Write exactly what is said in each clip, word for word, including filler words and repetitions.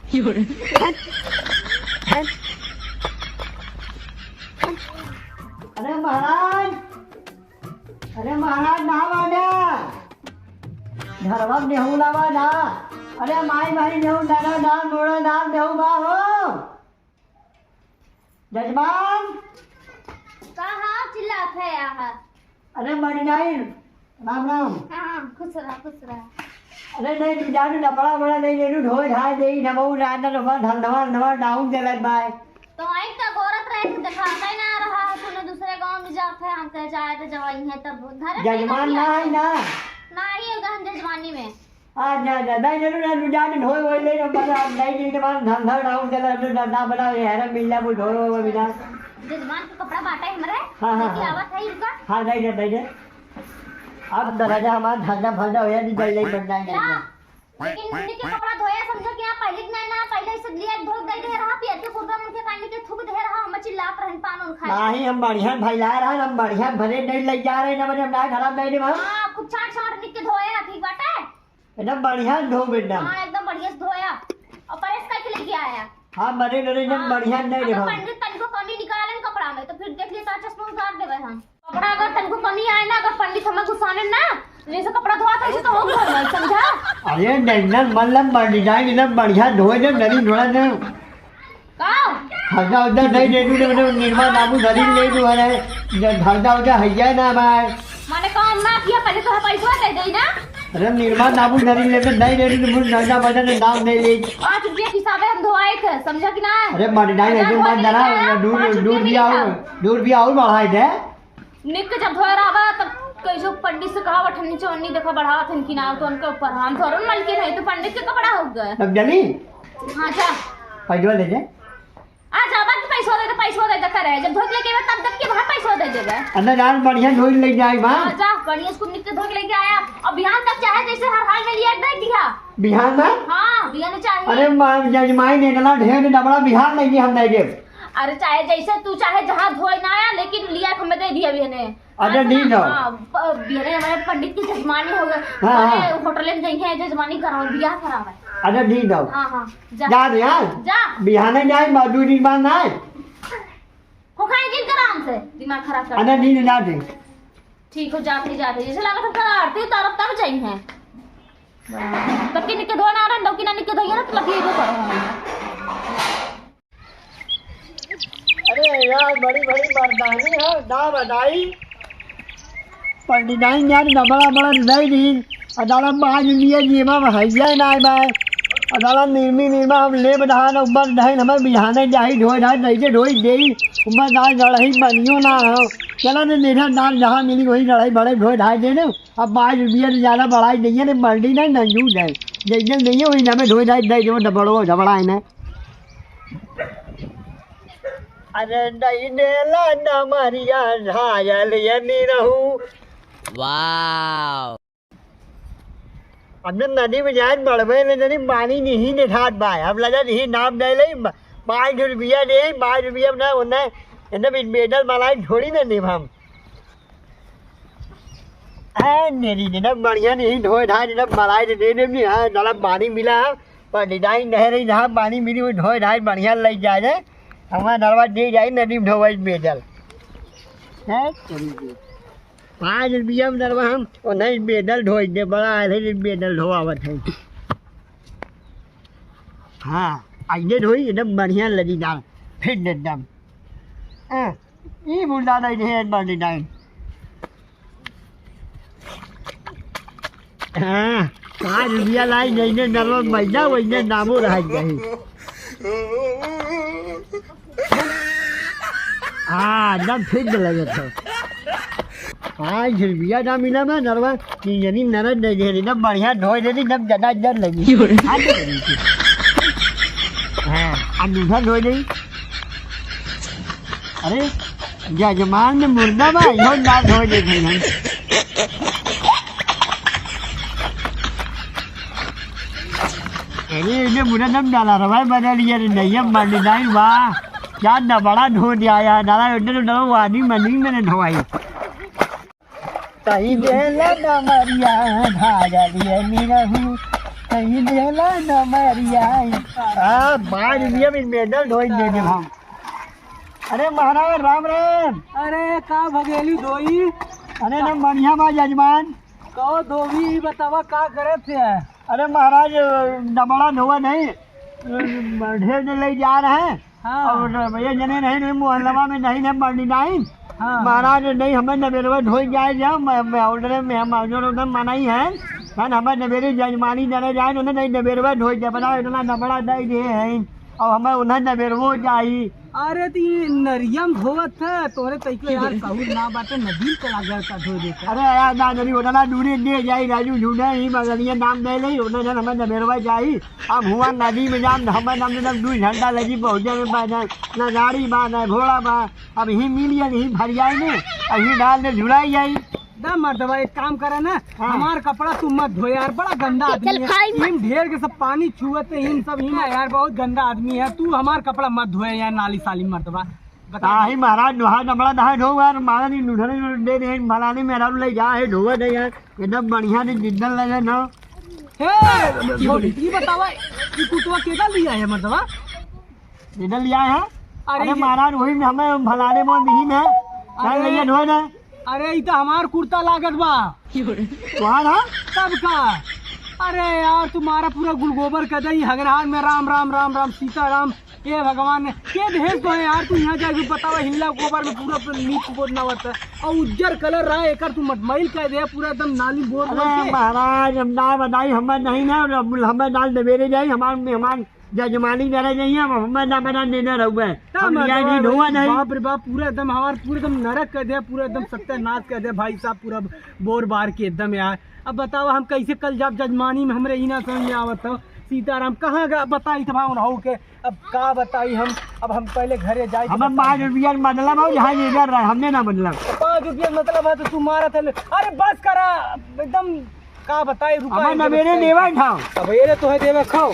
अरे महाराज, अरे महाराज, ना आवा ना। घरवा में नेहू लावा ना। अरे माई, माई, नेहू, ना, ना, ना, मोड़ा ना, नेहू बा हो। जजमान। का हाँ चिल्लात है यहाँ? अरे मणिनाइन, राम राम। हाँ, हाँ, खुश रहा, खुश रहा। अरे नहीं, तू जान ना, बड़ा, बड़ा नहीं, नहीं, ढोए ढाए दे, नमो, ना, ना, नमो, धन, धन, नमो, डाउन दे लग बाय। तो आई का गोरत रहे, तू दिखाता ही ना रहा, तूने दूसरे गाँव में जाते हैं, हम कहे जाए तो जवाई है, तब घर में जजमान नहीं ना है ना। ना ही होगा हम जजमानी में। आ, जा, जा, नहीं, नहीं, नहीं, जा, नहीं, ढोए, वोए, नहीं, नहीं, बना, नहीं, नहीं, नहीं, बना, धन, धन, राउंड चला, अपने ना, ना बनाओ, ये हरम मिल जा, वो ढोए, वोए, वोए, बिना। जजमान के कपड़ा बाटा है हमारे? हाँ, हाँ, लेके हाँ। आवत है इनका? हाँ, नहीं, नहीं, नहीं, नहीं। अब दरवाजा हमारा धंधा फंदा हो जाए, नहीं, नहीं, नहीं, बनना ही नहीं ला, है। लेकिन इनके कपड़ा धोया, समझो कि आप पहले के नहीं ना, पहले इसे लिया, धो दे दे रहा, पियर के कुर्ता मुड़ के काट के थूक दे रहा, हम चिल्लात रहन, पान उन खाए। नहीं, हम बढ़िया भाई ला रहा, हम बढ़िया भरे नहीं ले जा रहे, ना बने हम ना खराब नहीं दे, हाँ। हाँ, खूब छाट छाट निक के धोया, ठीक बाटे? एकदम बढ़िया धोब एकदम। हाँ, एकदम बढ़िया से धोया और प्रेस करके लेके आया। हाँ, बने डरे एकदम हाँ, बढ़िया नहीं अगर देखो। पंडित तनिको कमी निकालन कपड़ा में, तो फिर देख लिए, तो चश्मा उतार देवे हम। कपड़ा अगर तनिको कमी आए ना, अगर पंडित हमें गुस्साने ना, जैसे कपड़ा धोआ था, ऐसे तो हम धोए, समझा? अरे, डंडन, मतलब, डिजाइन एकदम बढ़िया धोए दे, डरी धोआ दे। का? हल्का उल्टा नहीं दे तू, मतलब, निर्मा बाबू धरी ले तू, अरे, जब हल्का उल्टा हैया ना भाई। माने काम ना किया, पहले तो पैसा दे दे ना। अरे, निर्मा बाबू धरी ले तो नहीं दे तू, मुझे नौजा बजा ने दाम दे ले। पाँच रुपया के हिसाबे हम धोआए थे, समझा कि ना? अरे, मर नहीं, अरे, ऐसे मत धोने डरा, लगा, दूर, पाँच दूर रुपया भी आओ, मिला। दूर भी आओ, बढ़ाए दे। निक के जब धोए रहबा, तब कैसे पंडित से कहा, "ठन्नी चवन्नी देखा बढ़ावत हन कि ना, तो उनके ऊपर हम थोड़न मलकिन है, तो पंडित के कपड़ा हो गए।" तब जली? हाँ, जा। पैसा दे दे। आ जा, बाकी पैसा दे दे, पैसा दे दे करे। जब धो के लेके आवे, तब तक के वहाँ पैसा दे देबे। अंदर जान बढ़िया धोई ले जाए बा। हाँ, जा, बढ़िया से खूब निक के धो के लेके आया। अब बिहान तक चाहे जैसे हर हाल में लिया दे दिया। बिहान में? हाँ, बिहान चाहे। अरे माँ, जजमाई ने इतना ढेर डबरा बिहान नहीं हम नहीं देब। अरे चाहे जैसे तू चाहे जहाँ धोए ना आया, लेकिन लिया के हमें दे दिया बिहने। अरे आज दी ना, जाओ। हाँ, प-, बिहने हमारे पंडित की जजमानी हो गए। हाँ, हाँ। अरे होटल में जाइए, जजमानी कराओ, बियाह करावे। अरे दी जाओ। हाँ, हाँ, जा। जा दे, हाँ। जा। बिहाने जाए, मा-, दो दिन बाद ना आए। हो खाए जिन आराम से, दिमाग खराब कर। अरे दी ना दे। ठीक हो, जाते, जाते। जैसे लगा था कल आरती उतारब तब जाइए। तब के निके धोना आ रहा, नौकी ना निके धोइए ना, तो लगिए जो करो। अरे यार, बड़ी बड़ी मर्दानी है, ना बताई। पंडिताइन यार, डबरा बड़ा नहीं दी। अदालत में आज लिए जीवा में हैया ना आए बाय। अदालत निर्मी निर्मा हम ले बधान, उम्र नहीं हमें बिहाने जाही, ढोए ढाए, नहीं के ढोई देई। उम्र दाल जड़ही बनियो ना हो। चला ने मेरा दाल जहाँ मिली, वही लड़ाई बड़े ढोए ढाए दे दे। अब पाँच रुपया से ज्यादा बढ़ाई नहीं है, मंडी नहीं, नंजू नहीं। जैसे नहीं है, वही ना में ढोए ढाए दे दो, डबड़ो, डबड़ा है ना। अरे नहीं देला ना मरिया झायल ये नी रहू। वाओ। अब जब नदी में जाए बढ़वे ले जनी पानी नहीं देखात बा। अब लगा नहीं नाम दे ले, पाँच रुपया दे, पाँच रुपया ना उन्हें एकदम बेदल मलाई थोड़ी ना देब हम। ए, मेरी ने ना बढ़िया नहीं ढोए ढाए, ना मलाई दे दे नहीं, हाँ, जरा पानी मिला, पर डिजाइन नहीं रही, जहाँ पानी मिली, वो ढोए ढाए बढ़िया लग जाए रे। हमारा नरवा दे जाए, नदी में ढोए बेदल। हैं? चलिए। पाँच रुपया में नरवा हम, और नहीं बेदल ढोए दे, बड़ा आए थे, बेदल ढोआवत है। हाँ, आइए ढोई, एकदम बढ़िया लदीदार, फिट एकदम। हाँ। ई बुढ़ा नहीं ढेर बड़ी नहीं। हाँ, पाँच रुपया लाई, जैसे नरवा मैदा, वैसे दामो रह जाई। हाँ, एकदम फिट लगे तो। पाँच रुपया ना मिला बा, नरवा, कि यानी नरद दे दे, एकदम बढ़िया ढोए दे, एकदम ज्यादा इज्जत लगी। हाथ दे दे। हाँ, अब दूसरा ढोए दे। अरे, जजमान में मुर्दा बा, इहो ना धोए दे भाई हम। अरे, इन्हें मुर्दा दम डाला रहा है, बना लिया रे, नहीं, अब मानी नहीं, वाह। क्या डबड़ा ढो दिया यार, डाला, उधर, उधर, वो आदमी मनी मैंने ढोवाई। कहीं देला डमरिया, धागलिया निरहू। कहीं देला न मरिया। हाँ, बाढ़ में भी मेडल ढोई दे दे हम। अरे महाराज, राम राम। अरे का भगेली धोई? अरे ना, बढ़िया बा जजमान। कहो धोबी, बतावा का करत है? अरे महाराज, डमड़ा धोवा नहीं, ढेर दिन ले जा रहे हैं। हाँ। और ये जने नहीं, नहीं मोहल्लवा में नहीं, नहीं मरनी नहीं। हाँ। महाराज नहीं, हमें नबेरवा ढोई जाए जाओ, मैं, मैं ऑर्डर में हम ऑर्डर, ऑर्डर मनाई है। हमें नबेरे जजमानी जने जाए, उन्हें नहीं नबेरवा ढोई जाए, बताओ इतना डमड़ा दे दिए हैं। अब हमें उन्हें नबेरवो जाई। अरे, त ई नरियम धोवत है, तोरे तइको यार सहूर ना बाटे, नदी चला गया का धो देता। अरे यार, ना नदी उतना दूरी दे जाई, राजू झूठे ही मगनिया नाम दे ले, उन्हें जन हमें नबेरवा जाई। अब हुआ नदी में जाम, हमें नाम दे दू घंटा लगी पहुँचे में, बा ना, ना गाड़ी बा, ना घोड़ा बा। अब ही मिल जाई, ही भर जाई ने, अब ही डाल दे झुलाई जाई। दा मर्दवा, एक काम करे ना, हाँ। हमार कपड़ा तू मत धो यार, बड़ा गंदा आदमी चल है। खाई मत। इन ढेर के सब पानी छुअते, इन सब ही ना यार, बहुत गंदा आदमी है। तू हमार कपड़ा मत धोए यार, नाली साली मर्दवा। बता। नाही महाराज, नहा डमड़ा नहा धो यार, मारा नहीं नुढ़रे दे दे, फलाने में राउल ले जा है, धोवे दे यार, एकदम बढ़िया ने जिंदल लगे ना। हे, ये बतावा, ये कुतवा केका लिया है मर्दवा? इधर लिया है। अरे अरे ये महाराज, वही में हमें भलाने में मिही में। अरे अरे भैया, ढोए ना। अरे, ई तो हमार कुर्ता लागत बा। कौन है? तब का? अरे यार, तुम्हारा पूरा गुलगोबर कर दे, हगरहान में राम, राम, राम, राम, सीताराम। ए भगवान, के भेज दो है यार, तू यहाँ जाके बतावा, हिल्ला गोबर में पूरा नीक को बनावत है। और उज्जर कलर रहा, एकर तू मटमैल कर दे, पूरा एकदम नाली बोर अरे बोर के। महाराज, हम ना बताई, हमें नहीं ना, हमें ना नबेरे जाई, हमार मेहमान जजमानी करे जाइए, अब हमें ना बना देना रहुए। का हम मतलब यार नहीं है ढोआ भाई? नहीं। बाप रे बाप, पूरा एकदम हमार पूरा एकदम नरक कर दे, पूरा एकदम सत्यानाश कर दे भाई साहब, पूरा बोर बार के एकदम यार। अब बताओ हम कैसे कल जाब जजमानी में, हमरे ही ना समझ में आवत हो। सीताराम कहाँ का बताई तब हम हो के, अब का बताई हम, अब हम पहले घरे जाए के हमें बताई। पाँच रुपया मतलब हो, जहाँ ये कर रहा है, हमने ना मतलब। पाँच रुपया मतलब है तो तू मारा था। अरे बस करा, एकदम का बताई, रुका हमार इनके नबेरे बच्चा। देवा खाओ। अब ये रे तोहे देवा खाओ।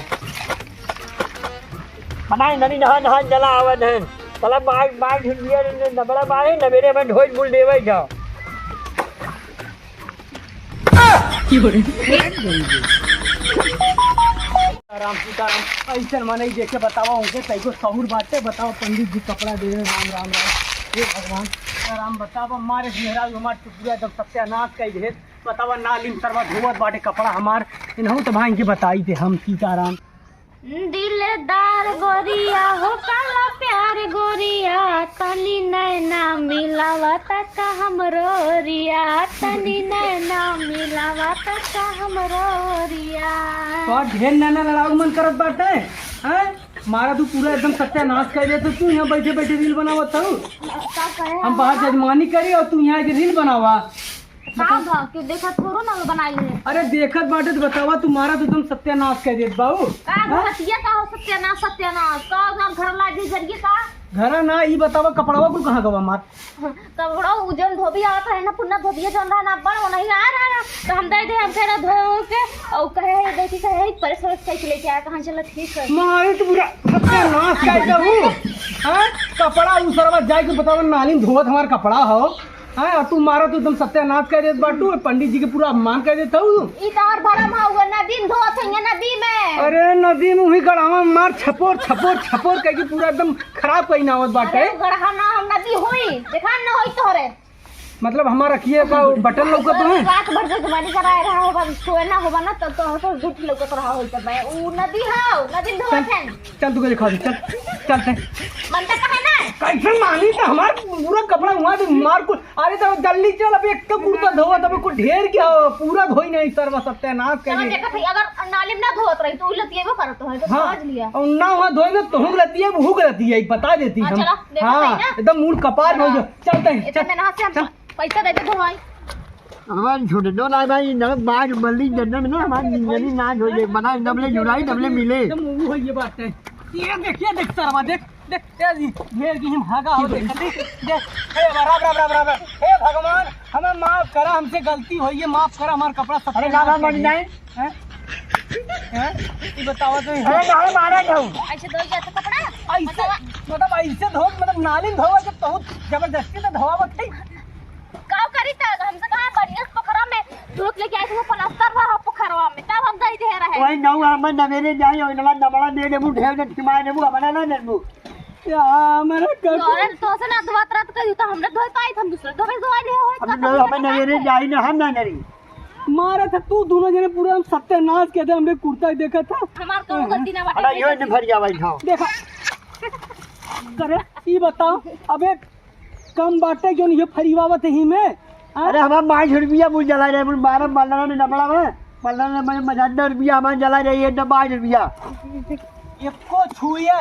बनाई ननी नहा नहा जला आवत है। साला बाई, बाई झुंडिया ने नबड़ा बाई, नबेरे में ढोल बुल देवे जाओ। राम सीताराम, ऐसन मनई देखे बतावा, उनके तैको सहूर बाटे, बतावा पंडित जी कपड़ा दे रहे, राम, राम, राम। हे भगवान, राम बतावा, मारे मेहरारू हमार तो पूरा एकदम सत्यानाश कई दे। बतावा, नाली में सरवा धोवत बाटे कपड़ा हमार, इनहू तो भाई के बताई दे हम सीताराम। दिलदार गोरिया हो काला प्यार गोरिया, तनी नैना मिलावा तका हमरो रिया, तनी नैना मिलावा तका हमरो रिया। तो आज ढेर नैना लड़ाऊ मन करत बाटे, हैं? मारा तू पूरा एकदम सत्यानाश कर दे, तो तू यहाँ बैठे बैठे रील बनावत हऊ। का कहे हम बाहर हमार? जजमानी करी और तू यहाँ के रील बनावा। का भा, के देखत थोड़ो ना लो बनाई है। अरे देखत बाटे तो बतावा, तुम्हारा तो एकदम सत्यानाश कर देत बाऊ। का हाँ? घटिया का हो सत्यानाश, सत्यानाश? का हमार घर लागे जरिए का? घरा ना, ई बतावा कपड़वा कुल कहाँ गवा मार? कपड़ा उ जौन धोबी आवत है ना, पुन्ना धोबिया जौन रहा ना, बड़ वो नहीं आ रहा ना, तो हम दे दे, हम कहे ना धो के, और कहे है, देखी कहे है, परेस वरेस कैसे लेके आया, कहाँ चला ठीक है। मारे तो पूरा सत्यानाश कर दे हूँ। हाँ? कपड़ा उ सरवा जाए के बतावा, नाली में धोवत हमार कपड़ा हो। हाँ, और तू मारा तो एकदम सत्यानाश कर देत बाटू, पंडित जी के पूरा अपमान कर देत हऊ। ई तो और भरम हुआ, नदी में धोत है, नदी में। अरे नदी में वही गढ़ावा मार छपोर, छपोर, छपोर करके पूरा एकदम खराब कहीं ना आवत बाटे। अरे गढ़ा ना, नदी होई, देखा ना होई तोहरे। मतलब हमारा किए का बटन लौकत है? रात भर जजमानी कराए रहा होगा, सोए ना होगा ना, तो, तो, तो झूठ लौकत रहा होई तब। उ नदी हो, नदी में धोत है। चल तू के दिखा दे, चल, चल, चल। मन तो कहे ना। कैसे मानी तो हमार पूरा कपड़ा हुआ तो मार को अरे तो जल्दी चल, अबे एक तो कुर्ता धोवा, तबे कुछ ढेर क्या हो, पूरा धोई नहीं सरवा सत्यानाश चलो कर दे। देखत है, अगर नाली में ना धोवत रही तो उ लतियेबो करत है, तो हाँ, समझ लिया। और ना वहाँ धोएंगे तो हम लतियेब, हूँ लतियेब, ये बता देती हाँ, हम। चलो, देखत हाँ, है ना। एकदम मूल कपार हो गया। चलते हैं, इतना चल, मेहनत से हम चल। पैसा देते धोवाई। हमारे छोटे दो ना भाई, ना बाज बल्ली जन्नत में ना, हमारे जिंदगी ना हो जाए, बना डबले जुड़ाई, डबले मिले। एकदम वो है ये बात है। ये देख, ये देख सरवा, देख। देख, ए जी, ढेर की हिम हागा हो, देख, देख, देख। हे बा, राम, राम, राम, राम, राम। हे भगवान, हमें माफ करा, हमसे गलती होई है, माफ करा, हमार कपड़ा सब अरे, ना, ना, मर जाए। हैं? हैं? ये बतावा तो। अरे, ना, मारा जाऊँ। ऐसे धोई जाता कपड़ा? ऐसे, बतावा। मतलब, ऐसे धो, मतलब, नाली में धोवा, जब बहुत जबरदस्ती से धोवा, बताई। का करी त? हमसे कहा, बढ़िया से पोखरा में धो के लेके आई थी, वो प्लास्टर रहा, पोखरा करवा में, तब हम दई दे रहे। वही नौ हमर नवेरे जाई, ओइ नवा नबड़ा दे देबू, ढेर के ठिमा देबू, अपना ना देबू। या, मेरा कर तोरे तो से ना धोत रात करी, तो हमने धोई पाई, हम दूसरे धोबे धोई ले होई, हम तो नौ, हमर नवेरे जाई ना, हम ना नरी। मारा था तू दोनों जने पूरा सत्यानाश किया था, हमरे कुर्ता देखा था। हमार कौनो गलती ना बाटे। अरे, यो ने भर जावा इठाओ। देखा। करे, ई बताओ, अबे कम बाटे क्यों नहीं ये फरिवावत ही में? हाँ? अरे, हमार माई झुरबिया मुझ जला रहे, मुझ मारा मल्ला ने नबड़ा में, मल्ला ने मैं मझंडा रुपया हमार जला रहे, ये डब्बा रुपया। एको छुए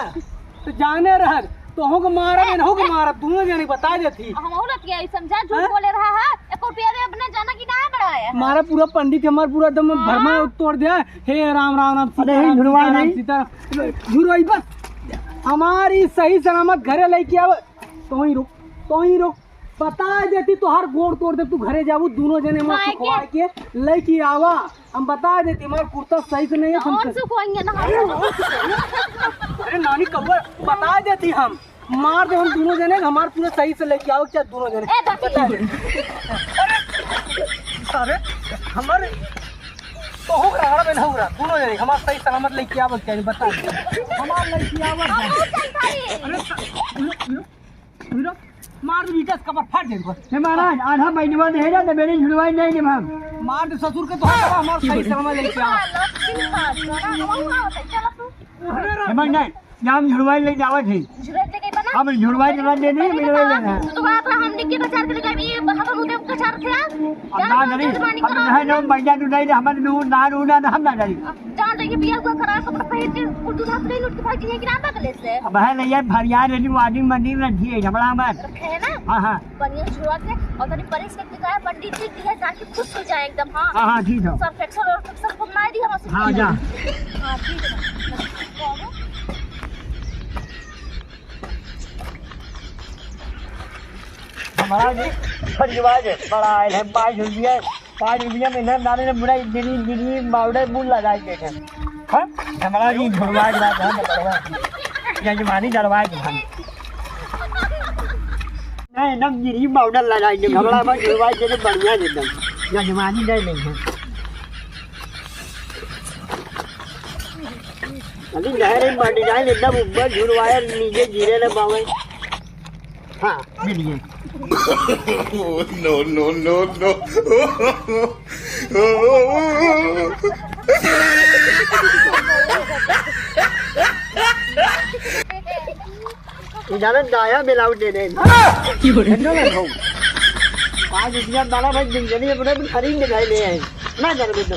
तो जाने रह, तोहू के मारा, ए, इनहू के ए। मारा, दोनों जने बता देती। हम औरत के आई समझा, झूठ हाँ? बोले रहा है। एक रुपया दे अपना जाना कि ना बड़ा है। मारा पूरा पंडित हमार पूरा दम हाँ। भरमा तोड़ दिया। हे राम, राम, राम, अरे, सीताराम, हे झुरवाई सीताराम, नहीं। सीताराम। झुरवाई बस। हमारी सही सलामत घरे लेके आवे। तोही रुक, तोही रुक। बता देती तोहार गोड़ तोड़ दे, तू घरे जाबू, दोनों जने हमार काहे के? सुखवा के लेके आवा। हम बता देती, हमार कुर्ता सही से नहीं है, हम कौन से सुखवाएंगे ना हम? अरे नानी कौआ, बता देती हम, मार दे हम दोनों जने, हमार पूरा सही से लेके आओ, क्या दोनों जने? ए, बता। बता दे। अरे, अरे, हमारे तो हो रहा, हमारा बहन हो रहा, दोनों जने हमार सही सलामत लेके आओ, क्या बता दे। हमार लेके आओ, हम बता दे। चल भाई। अरे, सा-, सुनो, सुनो। सुनो, मार दे बेटा, इसका पर फाड़ दे इनको। हे महाराज, आधा महीनवा दे ना, तो मेरे झुलवाई नहीं दे हम। मार दे ससुर के तो हमारा, हमार सही सलामत लेके आओ। लक्ष्मी का, जोड़ा, हम, हम, चलो तू। हे महाराज, या हम झुलवाई ले जावत ही। झुलवाई ले गई बना? हम झुलवाई जवान दे नहीं, मिलवाई लेना है। तू तो बात रहा, हम लिख के कचार के ले जाबी, ये हम उधर कचार थे। अब ना जान, नहीं, जजमानी हम करा। नहीं, हम बैठा तू नहीं, हम ना, ना, ना, हम ना जाई। जान रही है, बिया हुआ खराब, कपड़ा पहन के, उर्दू धात नहीं, लुट के भाग जाइए कि ना बगले से। अब है नहीं यार, फरियाद है, वादी मंडी में रखी है, झगड़ा मत। रखे है ना? हाँ, हाँ। बढ़िया से छुड़वा के, और तनी परेश के दिखाया, पंडित जी की है, जाके खुश हो जाए एकदम, हाँ। हाँ, हाँ, ठीक है। सर्फेक्सल और सब, सब घुमाई दी हम, हाँ, जा। हाँ, ठीक है। हमारा जी, फरियाद है, बड़ा आयल है, बाईस रुपया। पाँच रुपया में ना डाले ना, बुरा दिल्ली, दिल्ली पाउडर बुल लगाई देते हैं। हाँ? हमारा जी झुरवा के बात है, बतलवा। जजमानी डरवा के हम। नहीं, एकदम दिल्ली पाउडर लगाई दे, हमारा बात झुरवा के तो बढ़िया दे दम। जजमानी नहीं लेंगे। अभी नहर में बाटी जाए, एकदम ऊपर झुरवाया, नीचे गिरे ना पावे। हाँ, मिल गए। No, no, no, no। इधर दाया मिलावट दे दे। क्यों रे? हेलो ना भाऊ। आज इतना बड़ा भाई जिंदगी में अपने खरीद के भाई ले आए। ना जाने दे दो।